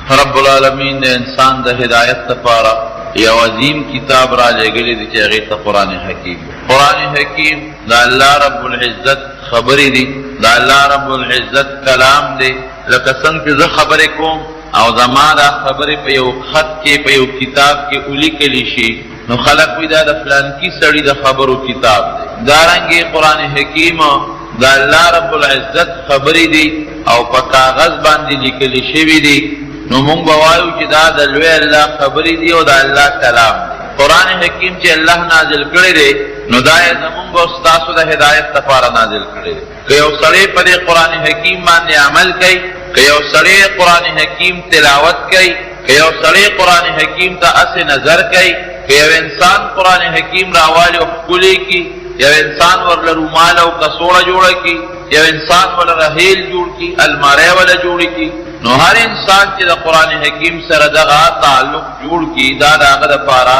رب العالمین د انسان د هدایت لپاره یو عظیم کتاب را لېږلی دی چې هغې ته قرآن حکیم. قرآن حکیم د الله رب العزت خبرې دي، د الله رب العزت کلام دی. لکه څنګه چې زه خبرې کوم او زما دا خبرې په یو خط کې، په یو کتاب کې ولیکل شي، نو خلک وایي دا د فلانکي سړي د خبرو کتاب دی. دارنګې قرآن حکیم د الله رب العزت خبرې دي او په کاغذ باندې لیکل شوي دي، نو موږ به وایو چې دا د لوی الله خبرې دي او د الله کلام دی. قرآن حکیم چې الله نازل کړی دی، نو دا یې زمونږ او ستاسو د هدایت لپاره نازل کړی دی. که یو سړی په دې قرآن حکیم باندې عمل کوي، که یو سړی قرآن حکیم تلاوت کوي، که یو سړی قرآن حکیم ته هسې نظر کوي، که یو انسان قرآن حکیم راوالي او ښکلی کړي، یو انسان ورله رومال او کڅوړه جوړه کړي، یو انسان ورله رهیل جوړ کړي، المارۍ وله جوړې کړي، نو هر انسان چې د قرآن حکیم سره دغه تعلق جوړ کړي، دا د هغه دپاره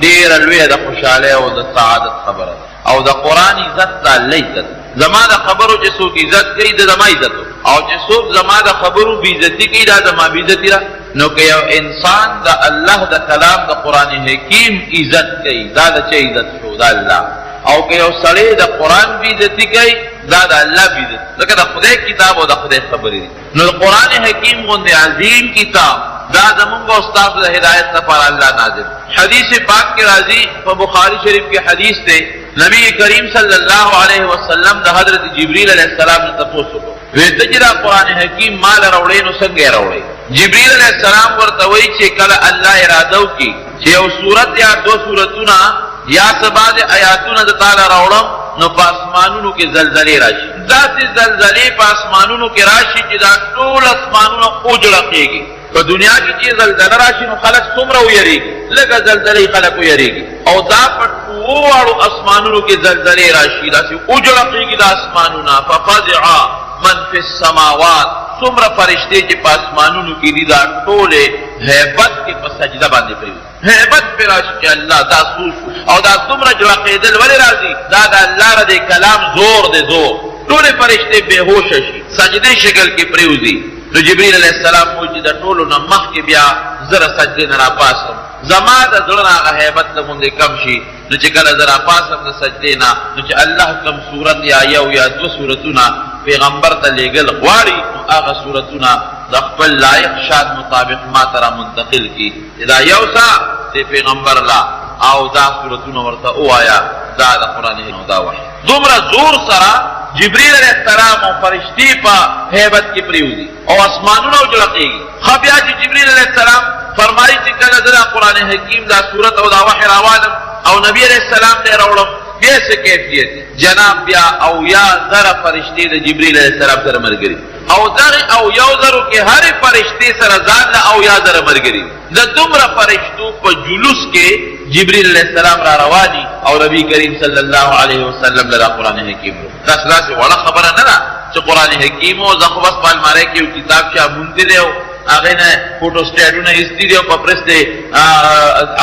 ډېره لویه د خوشحالۍ او د سعادت خبره ده. او د قرآن عزت د الله عزت. زما د خبرو چې څوک عزت کوي، د زما عزت، او چې څوک زما د خبرو بې عزتي کوي، دا زما بې عزتي ده. نو که یو انسان د الله د کلام د قرآن حکیم عزت کوي، دا د چا عزت شو؟ د الله. او که یو سړی د قرآن بې عزتي کوي، دا د الله بې عزتي، ځکه د خدای کتاب او د خدای خبرې دي. نو د قرآن حکیم غوندې عظیم کتاب دا زمونږ او ستاسو د هدایت لپاره الله نازل. حدیث پاک کې راځي، په بخاری شریف کې حدیث دی، نبی کریم صلی الله علیه وسلم د حضرت جبریل علیه السلام نه تپوس وکړو، وی ته چې دا قرآن حکیم مال راوړې، نو څنګه یې راوړې؟ جبریل علیه السلام ورته وایي چې کله الله اراده وکړي چې یو سورت یا دوه سورتونه یا څه بعضې آیاتونه زه تاله راوړم، نو په اسمانونو کې زلزلې راشي، داسې زلزلې په اسمانونو کې راشي چې دا ټول اسمانونه وجړقېږي. په دنیا کې چې زلزله راشي، نو خلک څومره ویرېږي؟ لږه زلزلې خلک ویرېږي، او دا په ټولو واړو اسمانونو کې زلزلې راشي، داسې وجړقېږي دا اسمانونه. ففزع من فی السماوات، څومره فرشتې چې په اسمانونو کې دي، دا ټولې هیبت کې په سجده باندې پرېوځي. هیبت پرې راشي چې الله، دا څه شو او دا دومره جړقېدل ولې راځي؟ دا د الله د کلام زور دی، زور. ټولې فرشتې بېهوشه شي، سجدې شکل کې پرېوځي. نو جبریل علیه السلام وایي چې د ټولو نه مخکې بیا زه د سجدې نه راپاڅم، زما د زړه نه هغه هیبت لږ غوندې کم شي. نو چې کله زه راپاڅم د سجدې نه، نو چې الله کوم سورت یا یو یا دوه سورتونه پیغمبر ته لېږل غواړي، نو هغه سورتونه د خپل لایق شان مطابق ما ته را منتقل کړي چې دا یوسه دې پیغمبر لا او دا سورتونه ورته ووایه. دا د قرآن او دا وحی دومره زور سره جبریل علیه السلام او فرشتې په هیبت کې پریوځي او اسمانونه وجړقېږي. ښه، بیا چې جبریل علیه السلام فرمایي چې کله زه دا قرآن حکیم، دا سورت او دا وحی راوالم او نبی علیه السلام ته راوړم، بیا څه کیفیت جناب؟ بیا 70,000 فرشتې د جبریل علیه السلام سره ملګري، او دغه 70,000 کې هرې فرشتې سره ځان له 70,000 ملګري. د دومره فرشتو په جلوس کې جبریل علیه السلام را رواني او نبی کریم صلی الله علیه وسلم له قرآن حکیم. دا داسې وړه خبره نه ده چې قرآن حکیم او زه خو بس په المارۍ کې یو کتاب چا موندلی دی او هغې نه فوټو سټیټونه ایستي دي او په پرس دی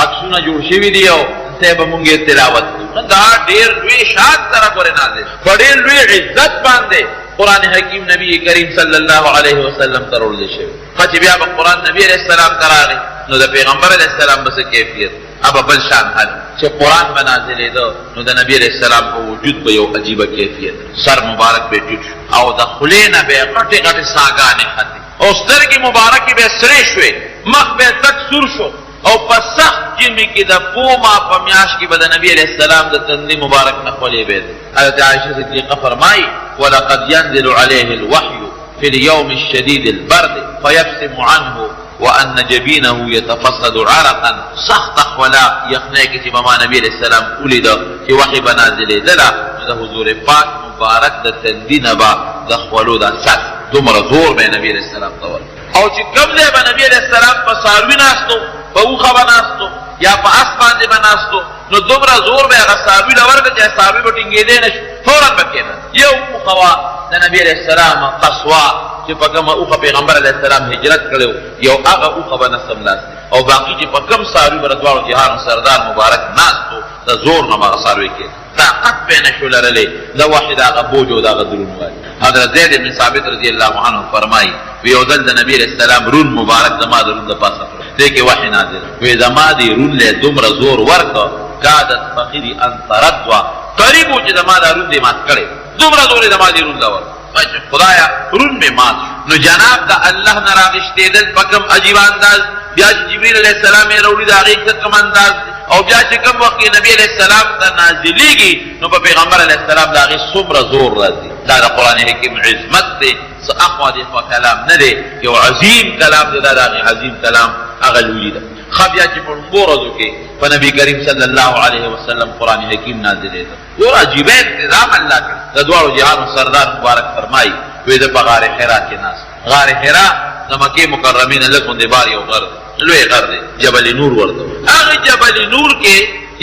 عکسونه جوړ شوي دي او ته به مونږ یې تلاوت کوو. دا ډېر لوی شان سره ګورې نازل، په ډېر لوی عزت باندې قرآن حکیم نبی کریم صلی الله علیه وسلم ته راوړل شوی. ښه، چې بیا به قرآن نبی علیه السلام ته راغی، نو د پیغمبر علیه السلام به څه کیفیت ابا بل شان حال؟ چې قرآن به نازلېده، نو د نبی علیه السلام په وجود به یو عجیبه کیفیت، سر مبارک به ټیټ شو او د خولې نه به غټې غټې ساګانې ختې او سترګې مبارکې به سرې شوې، مخ به تک سور شو، او په سخت ژمي کې د پوما په میاشت کې به د نبی علیه السلام د تندي مبارک نه خولې بهېدل. حضرت عائشه صدیقه فرمایي: ولقد ينزل عليه الوحي في اليوم الشديد البرد فيبسم عنه وأن جبينه يتفصد عرقا. سخت خوله یخنۍ کې چې به ما نبی علیه السلام ولیده چې وحي به نازلېدله، نو د حضور پاک مبارک د تندي نه به د خولو دا سر، دومره زور به نبی علیه السلام ته ورکړ. او چې کوم ځای به نبی علیه السلام په څاروي ناستو، په اوښه به ناستو یا په اس باندې به ناستو، نو دومره زور به هغه څاروي له ورکړ چې څاروي به ټینګېدی نه شو، فورا به کېناست. یو اوښه وه د نبی علیه السلام، قصوا، چې په کومه اوښه پیغمبر علیه السلام هجرت کړی، یو هغه اوښه به نه څملاست، او باقي چې په کوم څاروي به د دواړو جهانو سردار مبارک ناست و، د زور نه به هغه څاروی کېناست، طاقت به نه شو لرلی د وحي د هغه بوج او د هغه درونوالي. حضرت زید بن ثابت رضی الله عنه فرمایي: وی یو ځل د نبی علیه السلام رون مبارک زما د رون د پاسه دې کې وحی نازل، وی زما دې رون له دومره زور ورکړ، کادت فخذي ان تردوا، قریب و چې زما دا رون دې مات کړی، دومره زور یې زما دې رون له ورکړ. چې خدایا رون مې مات شو. نو جناب د الله نه راغشتېدل په کوم عجیب انداز، بیا چې جبریل علیه السلام یې راوړي د هغې څه کوم انداز دی، او بیا چې کوم وخت کې نبی علیه السلام ته نازلېږي نو په پیغمبر علیه السلام د هغې څومره زور راځي. دا د قرآن حکیم عظمت دی، څه اخوا دېخوا کلام نه دی، یو عظیم کلام دی. دا د هغې عظیم کلام هغه لویي ده. ښه بیا چې په ړومبو ورځو کې په نبی کریم صلی الله علیه وسلم قرآن حکیم نازلېده، ګوره عجیبه انتظام الله کړی. د دواړو جهانو سردار مبارک فرمایي، وی زه په غار حرا کې ناست. غار حرا د مکې مکرمې نه لږ غوندې بار یو غر دی، لوی غر دی، جبل نور ورته وایي. هغه جبل نور کې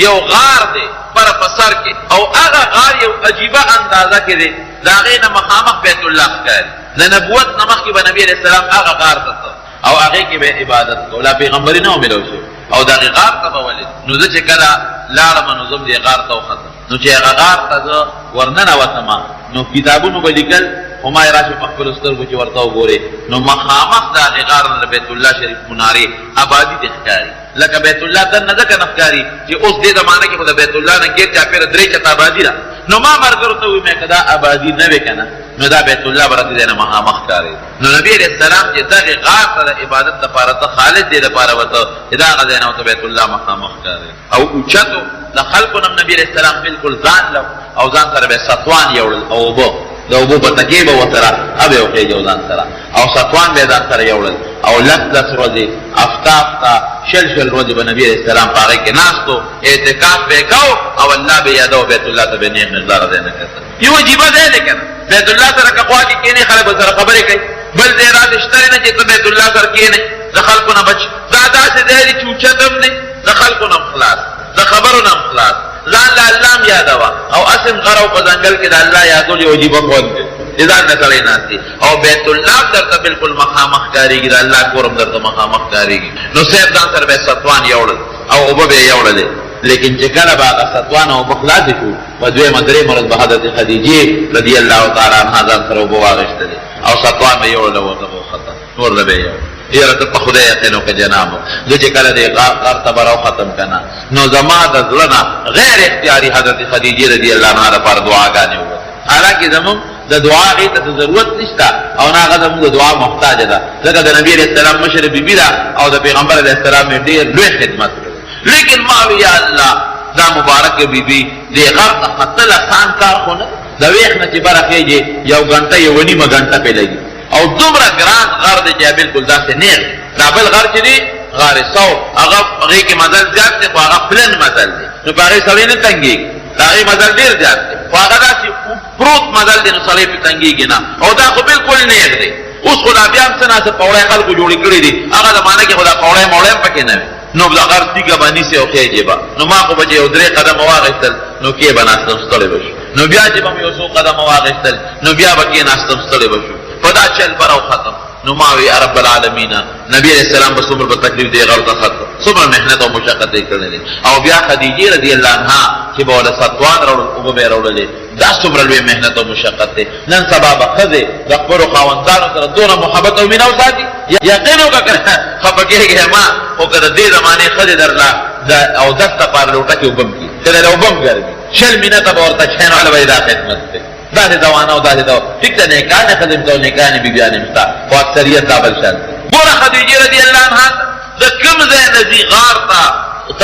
یو غار دی بره په سر کې، او هغه غار یو عجیبه اندازه کې دی، د هغې نه مخامخ بیت الله ښکاري. د نبوت نه مخکې به نبي علیه السلام هغه غار ته ته او هغې کې به عبادت کو، لا پیغمبري نه وه میلاو شوې، او دغې غار ته به ولې. نو زه چې کله لاړم نو زه هم دې غار ته وختم. نو چې هغه غار ته زه ورننوتم نو کتابونو به لیکل، خو ما یې راشه په خپلو سترګو چې ورته وګورې نو مخامخ د هغې غار نه د بیت الله شریف منارې ابادي دې ښکاري. لکه بیت الله دننه ځکه نه ښکاري چې اوس دې زمانه کې خو د بیت الله نه ګیر چاپېره درې چته ابادي ده. نو ما ملګرو ته وویل، مې که دا ابادي نه وې که نه نو دا بیت الله به راته دې نه مخامخ ښکارېده. نو نبی علیه السلام چې دغې غار ته د عبادت لپاره ته خالص دې لپاره وته چې د هغه ځای نه ورته بیت الله مخامخ ښکارېده. او اوچتو د خلکو نه نبی علیه السلام بالکل ځان له او ځان سره به ستوان یوړل، او اوبه د اوبو په تکې به ورسره ابې وخېږي ځان سره، او ستوان به یې ځان سره یوړل. او لس لس ورځې، هفته هفته، شل شل ورځې به نبی علیه السلام په هغې کې ناست و، اعتکاف به یې کاوه او الله به یې یادوه، بیت الله ته به یې نېغ نېغ دغه ځای نه کتل. یو عجیبه ځای دی که نه، بیت الله سره که خوا کې کښېنې خلک به سره خبرې کوي، بل ځای داسې شته نه چې ته بیت الله سره کښېنې د خلکو نه بچ. دا داسې ځای دی چې اوچت هم دی، د خلکو نه هم خلاص، د خبرو نه هم خلاص، ځان له الله هم یادوه. او هسې هم غر او په ځنګل کې د الله یادول یو عجیبه خوند دی چې ځان نه سړی ناست دی، او بیت الله هم درته بالکل مخامخ ښکارېږي، د الله کور هم درته مخامخ ښکارېږي. نو صاحب ځان سره به یې ستوان یوړل او اوبه به یې یوړلې، لیکن چې کله به هغه ستوان او اوبه خلاصې شو په دویمه درېیمه ورځ به حضرت خدیجې رضی الله تعالی عنها ځان سره اوبه واخیستلې او ستوان به یې یوړل او ورته به وختل، نور له به یې یوړل. یاره ته په خدای یقین وکړه جناب، زه چې کله دې غار ته به راوختم که نه نو زما د زړه نه غیر اختیاري حضرت خدیجې رضی الله عنها لپاره دعاګانې ووتې. حالانکه زموږ د دعا هغې ته څه ضرورت نشته او نه هغه زموږ د دعا محتاجه ده، ځکه د نبي علیه السلام مشره بیبي ده او د پیغمبر علیه السلام یې ډېر لوی خدمت کړی. لیکن ما وی یا الله دا مبارکه بیبي دې غر ته ختل اسان کار خو نه دی، د ویښ نه چې بره خېژې یو ګنټه یوه نیمه ګنټه پرې لګي، او دومره ګران غر دی چې بالکل داسې نیغ دی. دا بل غر چې دی غار ثور، هغه هغې کې مزل زیات دی خو هغه پلن مزل دی، نو په هغې سړی نه تنګېږي، د هغې مزل ډېر زیات دی، خو هغه داسې پروت مزل دی نو سړی پرې تنګېږي نه، او دا خو بالکل نیغ دی. اوس خو دا بیا هم څه ناڅه پوړی خلکو جوړې کړې دي، هغه زمانه کې خو دا پوړی موړی هم پکې نه وي. نو د غر تیږه به نیسې او خېژې به، نو ما خو به چې یو درې قدمه واخیستل نو کې به ناستم ستړی به شو، نو بیا چې به مې یو څو قدمه واخیستل نو بیا به کېناستم ستړی به شو، په دا چل به راوختم. نو ما وی یا رب العالمین، نبی علیه السلام به څومره په تکلیف دې غر ته خت، څومره محنت او مشقت یې کړی دی، او بیا خدیجې رضی الله عنها چې به وله ستوان راوړل اوبه به یې راوړلې، دا څومره لوی محنت او مشقت دی. نن سبا به ښځې د خپلو خاوندانو سره دونه محبت او مینه وساتي؟ یقین وکړه که نه خفه کېږې مه، خو که د دې زمانې ښځې درله د اودس لپاره لوټه کې اوبه هم کړي، که درله اوبه هم ګرمي، شل منته به ورته کښېنوله به یې دا خدمت دی. داسې زمانه او داسې دور، ټیک ده نیکانې ښځې هم شته او نیکانې بیبیانې هم شته، خو اکثریت دا بل شان دی. ګوره خدیجې رضی الله عنها د کوم ځای نه ځي غار ته،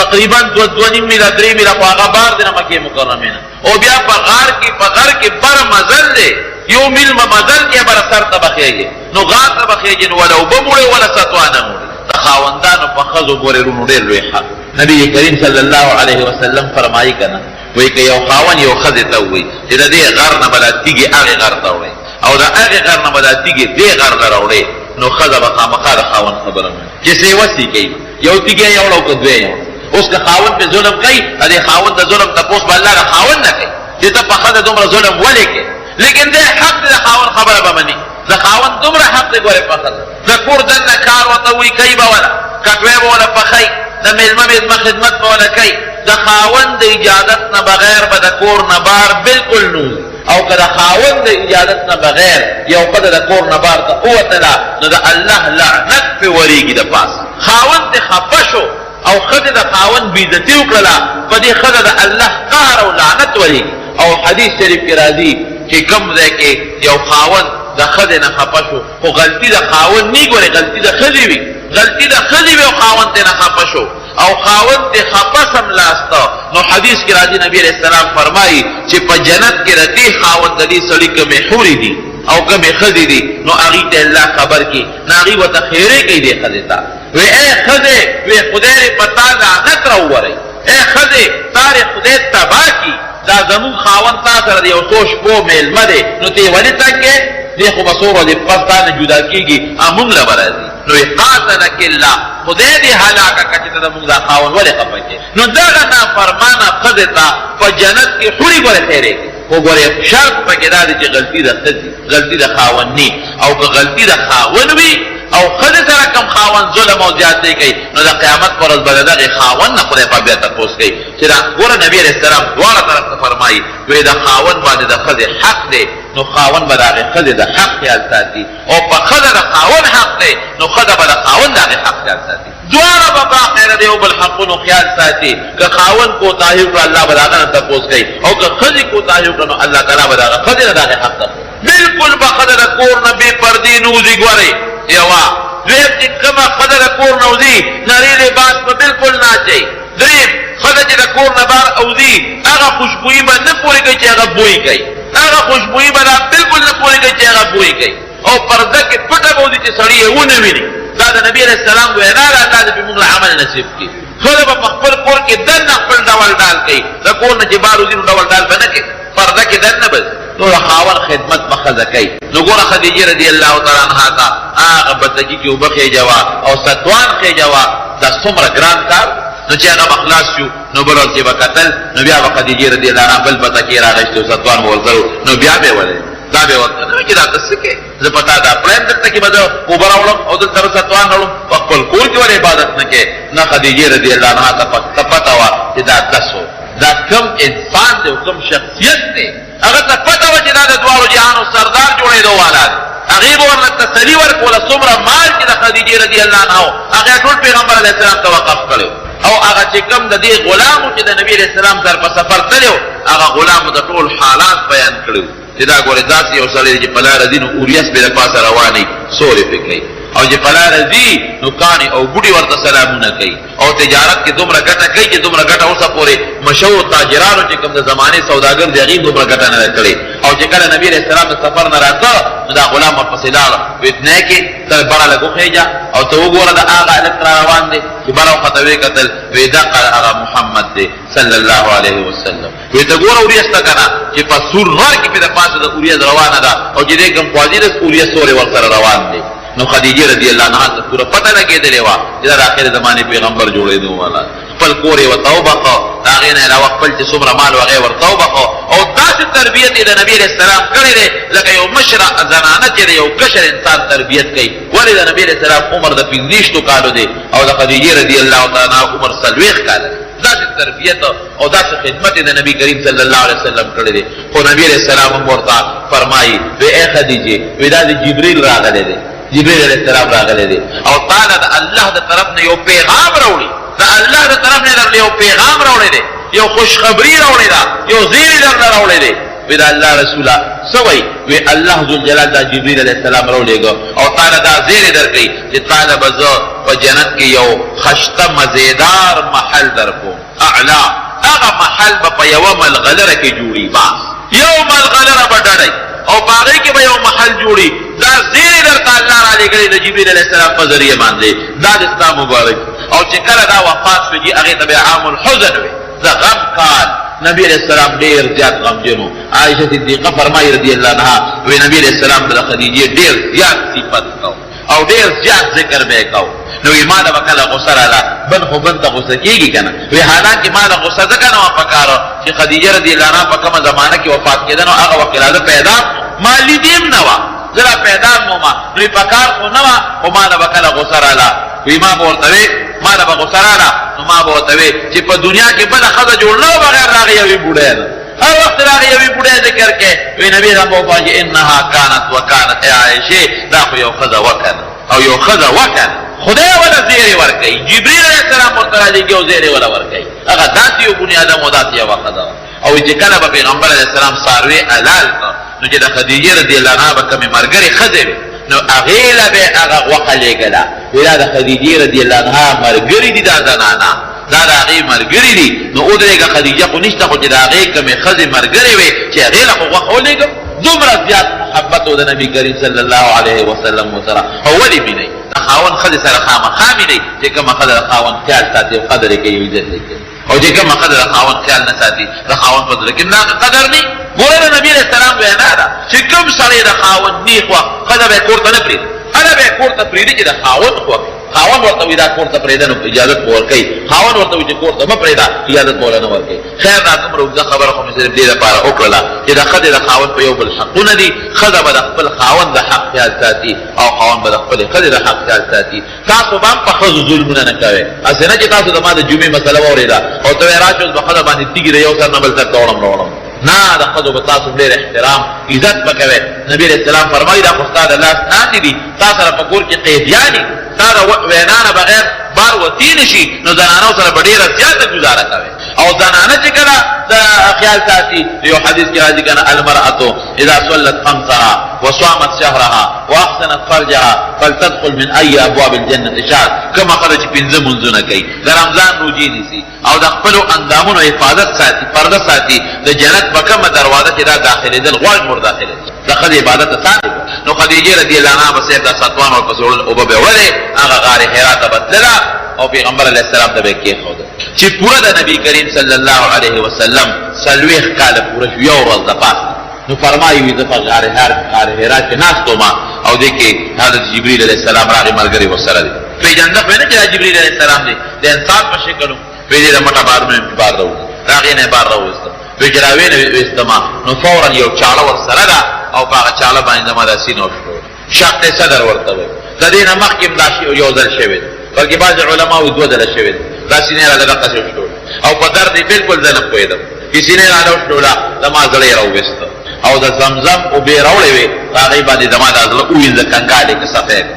تقریبا دوه دوه نیم میله درې میله خو هغه بار دی نه مکې مکرمې نه، او بیا په غار کې په غر کې بر مزل دی، یو میل به مزل کې بر سر ته به خېږي، نو غار ته به خېږي، نو ولا اوبه موړي ولا ستوانه موړي. د خاوندانو په ښځو پورې وروڼو ډېر لوی حق. نبی کریم صلی الله علیه وسلم فرمایي که نه، وایي که یو خاوند یو ښځې ته ووایي چې د دې غر نه به دا تیږې هغې غر ته وړې او د هغې غر نه به دا تیږې دې غر له راوړې، نو ښځه به خامخا د خاوند خبره مني چې څه یې وس یې کوي، یو تیږی یې وړه او که دوې یې وړه. اوس که خاوند پرې ظلم کوي، د دې خاوند د ظلم تپوس به الله د خاوند نه کوي چې ته په ښځه دومره ظلم ولې کوې، لیکن دی حق دی د خاوند خبره به مني، د خاوند دومره حق دی ګورې په ښځه، د کور دننه کار ورته وایي کوي به وله، کټوی به وله پخوي، د مېلمه مېلمه خدمت به وله کوي، د خاوند د اجازت نه بغیر به د کور نه بار بالکل نه وځي. او که د خاوند د اجازت نه بغیر یو ښځه د کور نه بهر ته ووتله نو د الله لعنت پرې ورېږي. د پاسه خاوند ترې خفه شو او ښځې د خاوند بې عزتي وکړله، په دې ښځه د الله قهر او لعنت ورېږي. او حدیث شریف کې راځي چې کوم ځای کې یو خاوند د ښځې نه خفه شو، خو غلطي د خاوند نی، ګورې غلطي د ښځې وي، غلطي د ښځې وي او خاوند ترې نه خفه شو او خاوند ترې خفه سملاسته، نو حدیث کې راځي نبی علیه السلام فرمایي چې په جنت کې د دې خاوند د دې سړي کومې حورې دي او کومې ښځې دي، نو هغوی ته الله خبر کړي، نو هغوی ورته ښېرې کوي دې ښځې ته، وی ای ښځې، وی خدای دې په تا لعنت راووروي، ای ښځې تا دې خدای تباه کړي، دا زموږ خاوند تا سره د یو څو شپو مېلمه دی، نو ته یې ولې تنګ یې؟ دی خو به څو ورځې پس تا نه جدا کېږي او موږ له به راځي. نو وی قاتلک الله، خدای دې هلاکه کړه چې ته زموږ دا خاوند ولې خفه کړې؟ نو دغه نافرمانه ښځې ته په جنت کې حورې ګورې خیرې کوي، خو ګورې شرط پکې دا دی چې غلطي د ښځې، غلطي د خاوند نی، او که غلطي د خاوند وي او ښځې سره کوم خاوند ظلم او زیاتی کوي نو د قیامت پر ورځ به د دغې خاوند نه خدای پاک بیا تپوس کوي چې دا ګوره نبی علیه السلام دواړه طرف ته فرمایي، وی د خاوند باندې د ښځې حق دی نو خاوند به د هغې ښځې د حق خیال ساتي، او په ښځه د خاوند حق دی نو ښځه به د خاوند د هغې حق خیال ساتي. دواړه به باقاعده د یو بل حقونو خیال ساتي. که خاوند کوتاهي وکړه الله به د هغه نه تپوس کوي، او که ښځې کوتاهي وکړه نو الله تعالی به د هغه ښځې نه د هغې حق تپوس. بالکل به ښځه د کور نه بې پردې نه وځي. ګورئ یوه، دویم چې کومه ښځه د کور نه وځي نری لباس به بالکل نه اچوي. دریم، ښځه چې د کور نه بهر اوځي هغه خوشبویي به نه پورې کوي چې هغه بوی کوي، هغه خوشبویي به دا بالکل نه پورې کوي چې هغه بوی کوي، او پرده کې پټه به وځي چې سړی یې ونه ویني. دا د نبي علیه السلام وینا ده، الله دې پرې موږ له عمل نصیب کړي. ښځه به په خپل کور کې دننه خپل ډول ډال کوي، د کور نه چې بهر وځي نو ډول ډال به نه کوي، پرده کې دننه به ځي. نو د خاوند خدمت به ښځه کوي. نو ګوره خدیجې رضی الله تعالی عنها ته هغه بتګي کې اوبه خېژوه او ستوان خېژوه، دا څومره ګران کار. نو چې هغه به خلاص شو نو بل ورځ چې به کتل نو بیا به خدیجې رضی الله عنها بل بتکې راغېستې او ستوان به ورسره، نو بیا به یې ولې دا به ورته نه وي چې دا ته څه کوې، زه په تا دا پړه یم، دلته کې به زه اوبه راوړم او دلته به ستوان راوړم، په خپل کور کې ولې عبادت نه کوې؟ نه، خدیجې رضی الله عنها ته پته وه چې دا دسو دا کوم انسان دی او کوم شخصیت دی، هغه ته پته وه چې دا د دواړو جهانو سردار جوړېدو والا دی. هغې به ورله تسلي ورکوله. څومره مال چې د خدیجې رضی الله عنها و هغه ټول پیغمبر علیه السلام ته وقف کړی، او هغه چې کوم د دې غلام چې د نبي علیه السلام سره په سفر تللی و هغه غلام ته ټول حالات بیان کړي چې دا ګورې داسې یو سړی دی چې په لاره ځي نو اوریس بې له پاسه روانې سورې پرې کوي، او چې په لاره ځي نو کاڼي او بوډي ورته سلامونه کوي، او تجارت کې دومره ګټه کوي چې دومره ګټه اوسه پورې مشهور تاجرانو چې کوم د زمانې سوداګر دي هغوی دومره ګټه نه ده کړې. او چې کله نبي علیه السلام د سفر نه راته نو دا غلام ورپسې لاړ، ویې نه کې ته بره لږ وخېژه او ته وګوره د هغه هلک را روان دی. چې بره وخته ویې کتل، ویې دقه هغه محمد دی صلی الله علیه وسلم. وی ته ګوره اوریځ ته کنه چې په سور غر کې په د پاسه د اوریځ روانه ده، او چې دې کوم خوا ځي د اوریځ سوری ورسره روان دی. نو خدیجې رضی الله عنها ته پوره پته لګېدلې وه چې دا د اخر زمانې پیغمبر جوړېدو والا. خپل کور یې ورته وبخښه، د هغې نه علاوه خپل چې څومره مال و هغه یې ورته وبخښه، او داسې تربیت یې د نبي علیه السلام کړی دی لکه یو مشره زنانه چې د یو کشر انسان تربیت کوي. ولې د نبي علیه السلام عمر د 25 کالو دی او د خدیجې رضی الله تعالی عنها عمر 40 کاله دی. داسې تربیت او داسې خدمت د نبی کریم صلی الله علیه وسلم کړی دی. خو نبی علیه السلام هم ورته فرمایي، وی ای خدیجې، وی دا د جبریل راغلی دی، جبریل علیه السلام راغلی دی او تاله د الله د طرف نه یو پیغام راوړي، د الله د طرف نه درله یو پیغام راوړی دی، یو خوشخبری راوړې ده، یو زیری درله راوړی دی. وی د الله رسوله څه وایي؟ وی الله ذوالجلال دا جبریل علیه السلام راولېږه او تاله دا زیری درکوي چې تاله به زه په جنت کې یو خشته مزیدار محل درکوم، اعلی هغه محل به په یوه ملغلره کې جوړي، بس یو ملغلره به ډډی او په هغې کې به یو محل جوړي. دا زیری درته الله رالیږلی د جبریل علیه السلام په ذریعه باندې، دا دې ستا مبارک. او چې کله دا وفات شو جي هغې ته به عام الحزن وي، د غم کال. نبی علیه السلام ډېر زیات غمجن و. عائشه صدیقه فرمایي رضی الله عنها، وی نبی علیه السلام به د خدیجې ډېر زیات صفت کو او ډېر زیات ذکر به یې کو. نو وی ما له به کله غصه راله، بن خو بن ته غصه کېږي که نه. وی حالانکه ما له غصه ځکه نه وه پکار چې خدیجه رضی الله عنها په کومه زمانه کې وفات کېده نو هغه وخت کې لا زه پیدا ما لیدې هم نه وه، زه لا پیدا هم وم، نو یې پکار خو نه وه، خو ما له به کله غصه راله. وی ما به ورته وی، ما له به غصه راله نو ما به ورته وی چې په دنیا کې بله ښځه جوړ نه وه بغیر د هغې یوې بوډۍ نه. هر وخت راغی یوې بوډۍ ذکر کې وی نبی رحم او پاجي انها كانت وكانت عائشه، دا خو یو ښځه وکنه او یو ښځه وکنه، خدای ولا زیری ورکوي، جبرئیل علیه السلام ورته رالیږي او زیری ولا ورکوي. هغه داسې یو بني آدم او داسې یوه ښځه وه. او چې کله به پیغمبر علیه السلام څاروی حلال کړ، نو چې د خدیجې رضی الله عنها به کومې ملګرې ښځې وې، نو هغې له به یې هغه غوښه لېږله، وی دا د خدیجې رضی الله عنها ملګرې دي، دا زنانه دا د هغې ملګرې دي. نو ودرېږه، خدیجه خو نشته، خو چې د هغې کومې ښځې ملګرې وې چې هغې له خو غوښه ولېږم. دومره زیات محبت و د نبي کریم صلی الله علیه وسلم ورسره. او ولې مینه د خاوند ښځې سره خامخا مینه، چې کومه ښځه د خاوند خیال ساتي او قدر یې کوي او عزت یې کوي، او چې کومه ښځه د خاوند خیال نه ساتي، د خاوند په زړه کې هم د هغه قدر نه. ګوره د نبي علیه السلام وینا ده چې کوم سړی د خاوند نی خوښ، ښځه به یې کور ته نه پرېږدي، هله به یې کور ته پرېږدي چې د خاوند خوښ. خاوند ورته وایي دا کور ته پرېږده نو اجازت به ورکوي، خاوند ورته وایي چې کور ته مه پرېږده اجازت به ورله نه ورکوي. خیر، دا دومره اوږده خبره خو مې صرف دې لپاره وکړله چې د ښځې د خاوند په یو بل حقونه دي. ښځه به د خپل خاوند د حق خیال ساتي او خاوند به د خپلې ښځې د حق خیال ساتي. تاسو به هم په ښځو ظلمونه نه کوئ، هسې نه چې تاسو زما د جمعې مسله واورېده او ته وایې راشه اوس به ښځه باندې تیږې د یو سر نه بل سر ته وړم راوړم. نه، د ښځو به تاسو ډېر احترام عزت به کوئ. نبي علیه السلام فرمایي دا خو ستا د لاس لاندې دي، تا سره په کور کې قیدیان دي، ستا د وینا نه بغیر بار وتی نه شي، نو زنانو سره به ډېره زیاته ګزاره کوئ. او زنانه چې کله د خیال ساتي، یو حدیث کې راځي کنه، المرأة اذا صلت خمسها وصامت شهرها واحسنت فرجها فلتدخل من اي ابواب الجنه شاءت. کومه ښځه چې پنځه مونځونه کوي، د رمضان روژې نیسي او د خپلو اندامونو حفاظت ساتي، پرده ساتي، د جنت په کومه دروازه چې دا داخلېدل غواړي ور داخلېدل. د ښځې عبادت اسان دی. نو خدیجې رضی الله عنها به صاحب دا ستوان ورپسې وړل، اوبه به یې وړلې، هغه غار حرا ته به تلله او پیغمبر علیه السلام ته به یې کېښودل. چې پوره د نبي کریم صلی الله علیه وسلم 40 کاله پوره شو، یو ورځ د پاسه، نو فرمایي وي زه په غار حرا کې ناست وم او دې کې حضرت جبرئیل علیه السلام راغی، ملګری ورسره دی، پېژنده خو یې نه چې دا جبرئیل علیه السلام دی، د انسان په شکل و. وی دې د مټه بارونه مې بار راووست، د هغې نه یې بار راوویسته. وی چې راویې نه ویستم نو فورا یو چاړه ورسره ده او په هغه چاړه باندې زما دا سینه وشلوله. شق صدر ورته وایي. د دې نه مخکې هم دا یو ځل شوی دی، بلکې بعضې علما وایي دوه ځله شوی دی. دا سینه یې راله دقسې وشلوله او په درد یې بلکل زه نه پوهېدم چې سینه یې راله وشلوله، زما زړه یې راوویسته او د زمزم اوبه یې راوړې وې، په هغې باندې زما دا زړه ووینځه، کنګال یې که صفا یې کړه.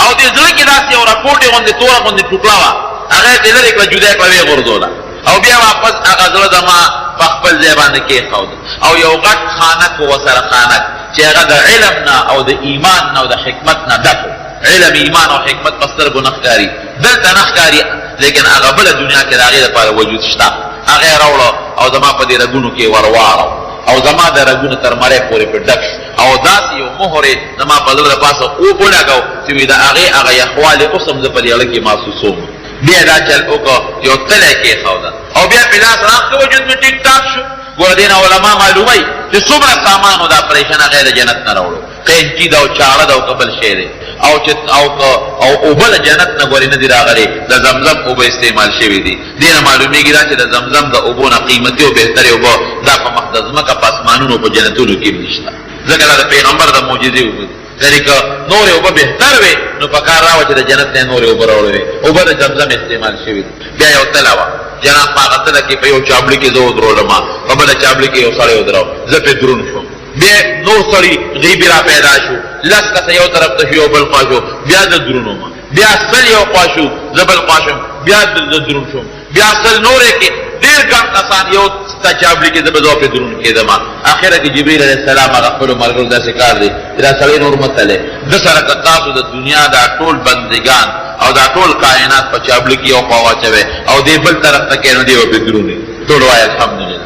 او دې زړه کې داسې یو رپوټې غوندې توره غوندې ټوکړه وه، هغه یې ترې لرې کړه، جدا یې کړه، ویې غورځوله او بیا واپس هغه زړه زما په خپل ځای باندې کېښود. او یو غټ خانک و ورسره، خانک چې هغه د علم نه او د ایمان نه او د حکمت نه ډک و. علم، ایمان او حکمت په سترګو نه ښکاري، دلته نه ښکاري، لیکن هغه بله دنیا کې د هغې لپاره وجود شته. هغه یې راوړه او زما په دې رګونو کې یې ورواړاوه او زما د رګونو تر مرۍ پورې پرې ډک شو او داسې یو مهر یې زما په زړه د پاسه ولګاوه چې وي د هغې هغه یخوالی اوس هم زه په دې زړه کې محسوسوم. بیا دا چل وکړ، یو تلی کېښوده او بیا پې لاس راکړ، وجود مې ټیک ټاک شو. ګوره دې نه علما معلوموي چې څومره سامان و د اپرېشن هغه یې د جنت نه راوړو، قینچي ده او چاړه ده او که بل شی دی، او چې او که او اوبه د جنت نه ګورې نه دي راغلې، د زمزم اوبه استعمال شوې دي. دې نه معلومېږي دا چې د زمزم د اوبو نه قیمتي او بهترې اوبه دا په مخ د ځمکه په اسمانونو او په جنتونو کې هم نشته، ځکه دا د پیغمبر د معجزې اوبه دي. یعنې که نورې اوبه بهتر وې نو پکار دا وه چې د جنت نه یې نورې اوبه راوړې وې، اوبه د زمزم استعمال شوې دي. بیا یو تله وه جناب، په هغه تله کې په یو چابړي کې زه ودرولم، په بله چابړي کې یو سړی ودراو، زه پرې دروند شوم. بیا نور سړي غیبي را پیدا شو، 10 کسه یو طرف ته شو یو بل خوا شو، بیا زه دروند وم. بیا 100 یو خوا شو، زه بل خوا شوم، بیا زه دروند شوم. بیا 100 نورې کې ډېر ګڼ کسان یو ته چابړي کې زه به ځواب پرې دروند کېدم. اخره کې جبرئیل علیه السلام هغه خپلو ملګرو داسې کار دی چې دا سړی نور مه تلئ، ده سره که تاسو د دنیا دا ټول بندګان او دا ټول کائنات په چابړي کې یو خوا واچوئ او دی بل طرف ته کړئ نو دی به پرې دروني. ټول وایي الحمدلله.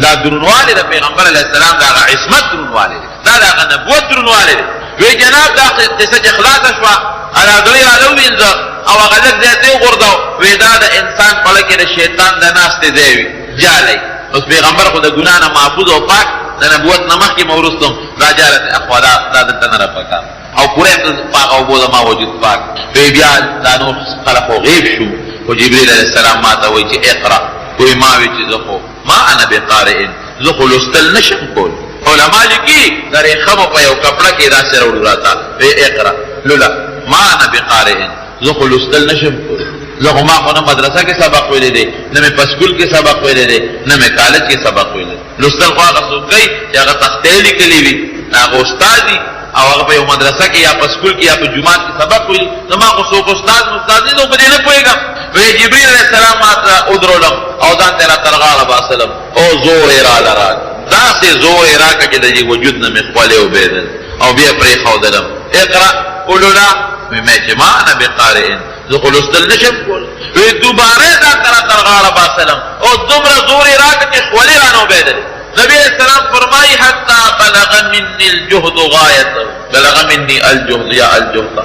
دا درونوالی د پیغمبر علیه السلام د هغه عصمت درونوالی دی، دا د هغه نبوت درونوالی دی. وی جناب دا قصه چې خلاصه شوه، هغه زړه یې راله ووینځه او هغه لږ ځای ته یې وغورځاوه. وی دا د انسان په زړه کې د شیطان د ناستې ځای وي، جاله. اوس پیغمبر خو د ګناه نه محفوظ او پاک، د نبوت نه مخکې هم وروسته هم دا جاله ته اخوا دا دلته نه راپکار او پوره په هغه اوبو زما وجود پاک. وی بیا دا نور خلک خو غیب شو، خو جبرئیل علیه السلام ما ته وایي چې اقرأ. وی ما وی چې زه خو ما انا بقارئ، زه خو لوستل نشم کول. علما لیکي د رېښمو په یو کپړه کې داسې راوړو راته، وی اقرأ، لوله، ما انا بقارئ، زه خو لوستل نشم کول. زه خو ما خو نه مدرسه کې سبق ویلی دی، نه مې په سکول کې سبق ویلی دی، نه مې کالج کې سبق ویلی دی. لوستل خو هغه څوک کوي چې هغه تختې لیکلې وي، هغه استاد وي او هغه په یو مدرسه کې یا په سکول کې یا په جومات کې سبق ویلي. زما خو څوک استاد مستاد نه دی، په دې نه پوهېږم. وی جبریل علیه السلام ما ته ودرولم او ځان ته یې را تر غاړه باسلم او زور یې راله راکړ، داسې زور یې راکړ چې د دې وجود نه مې خولې وبهېدل او بیا پرېښودلم. اقرأ ولوله، وی مې چې ما انا بقارئ، زه خو لوستل نه شم کولی. وی دوباره یې ځان ته را تر غاړه باسلم او دومره زور یې راکړ چې خولې رانه وبهېدلې. نبی علیه السلام فرمایي حتی بلغ مني الجهد غایته، بلغ مني الجهد یا الجهد،